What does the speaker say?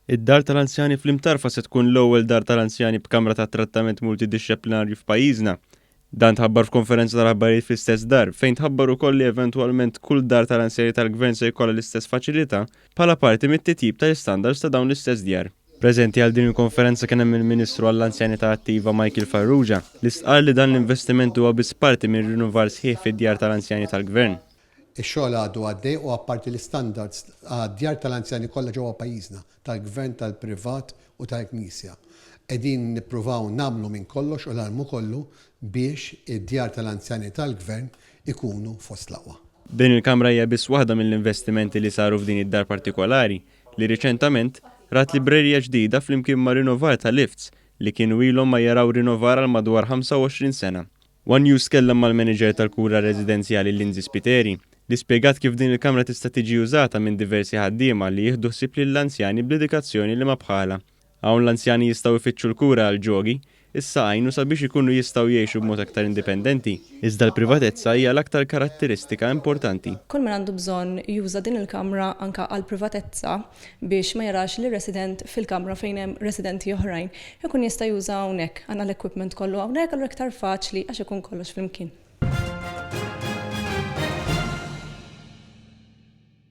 Id-Dar tal-Anzjani fl-Imtarfa se tkun l-ewwel dar tal-anzjani b'kamra ta' trattament multidixxiplinarju f'pajjiżna. Dan tħabbar f'konferenza tal-aħbarijiet fl-istess dar, fejn tħabbar ukoll li eventwalment kull dar tal-anzjani tal-Gvern se jkollha l-istess faċilità bħala parti mit-titjib tal-istandards ta' dawn l-istess djar. Preżenti għal din il-konferenza kien hemm il-Ministru għall-Anzjanità Attiva Michael Farrugia, li stqarr li dan l-investiment huwa biss parti minn rinnovar sħiħ fid-djar tal-anzjani tal-Gvern. Ix-xogħol għadu għaddej u apparti l-istandards għad-djar tal-anzjani kollha ġewwa pajjiżna, tal-Gvern, tal-privat u tal-Knisja, qegħdin nippruvaw nagħmlu minn kollox u l-almu kollu biex id-djar tal-anzjani tal-Gvern ikunu fost l-aqwa. Din il-kamra hija biss waħda mill-investimenti li saru f'din id-dar partikolari, li riċentament rat librerija ġdida flimkien ma' rinnovar ta' lifts li kienu ilhom ma jaraw rinnovar għal madwar 25 sena. One News tkellem mal-Manager tal-Kura Residenzjali Lindsay Spiteri, li spjegat kif din il-kamra tista' tiġi użata minn diversi ħaddiema li jieħdu ħsieb lill-anzjani b'dedikazzjoni li ma bħalha. Hawn l-anzjani jistgħu jfittxu l-kura għall-ġogi, is-saqajn u sabiex ikunu jistgħu jgħixu b'mod aktar indipendenti. Iżda l-privatezza hija l-aktar karatteristika importanti. Kull min għandu bżonn juża din il-kamra anke għall-privatezza biex ma jarax lir-resident fil-kamra fejn hemm residenti oħrajn, ikun jista' juża hawnhekk. Għandna l-equipment kollu hawnhekk allura iktar faċli għax ikun kollox flimkien.